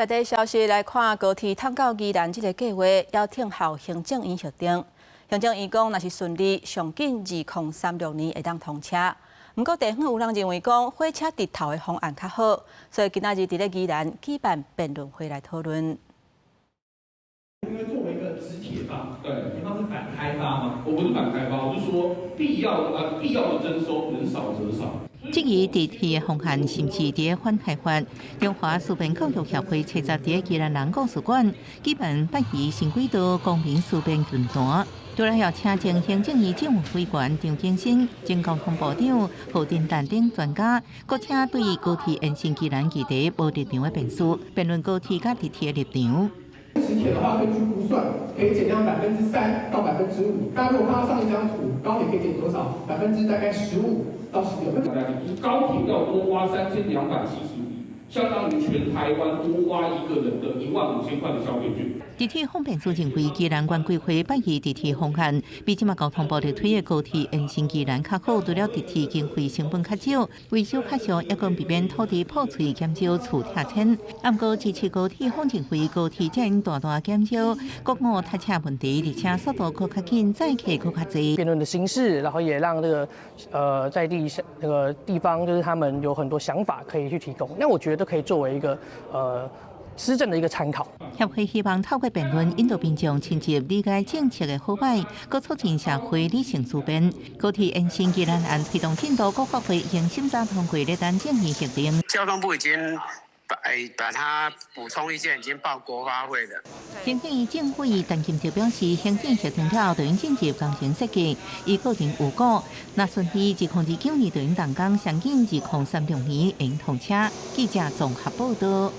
在地消息來看，高鐵通到宜蘭這個計劃要等候行政院核定。行政院講，若是順利，上緊2036年會當通車。毋過地方有人認為講，火車直投的方案較好，所以今仔日佇咧宜蘭舉辦辯論會來討論。因為作為一個直鐵方，對，你方是反開發嗎？我不是反開發，我是說必要的徵收能少則少。質疑直鐵的方案是毋是佇反開發？中華思辨教育協會七十佇宜蘭人故事館舉辦八宜新軌道公民思辨論壇，除了邀請前行政院政務委員張景生、前交通部長何振達等專家，閣請對高鐵延伸宜蘭議題無立場的辯士，辯論高鐵佮直鐵的立場。直鐵的話，根據估算可以減量3%到5%。大家如果看到上一張圖，高鐵可以減多少？百分之大概15到16。高鐵要多花3275億，相當於全台灣多花一個人的15,000塊的消費券。直鐵方辯士認為，宜蘭縣規劃八宜直鐵方案，比這馬交通部咧推的高鐵延伸宜蘭較好，除了直鐵經費成本較少，維修較俗，抑閣避免土地破碎，減少厝拆遷。毋過支持高鐵方認為，高鐵將大大減少國五塞車問題，而且速度閣較緊，載客閣較濟。辯論的形式，然後也讓這個在地那個地方，就是他們有很多想法可以去提供。那我覺得都可以作為一個施政的一個參考。協會希望透過辯論引導民眾深入理解政策的好歹，閣促進社會理性思辨。高鐵延伸宜蘭案推動進度，國發會已經審查通過，咧等政院核定。交通部已經把它補充意見已經報國發會了。行政院政委陳金哲表示，行政核定了後，就應進入工程設計，伊個人預估，若順利，2029年就應動工，上緊2036年會通車。記者綜合報道。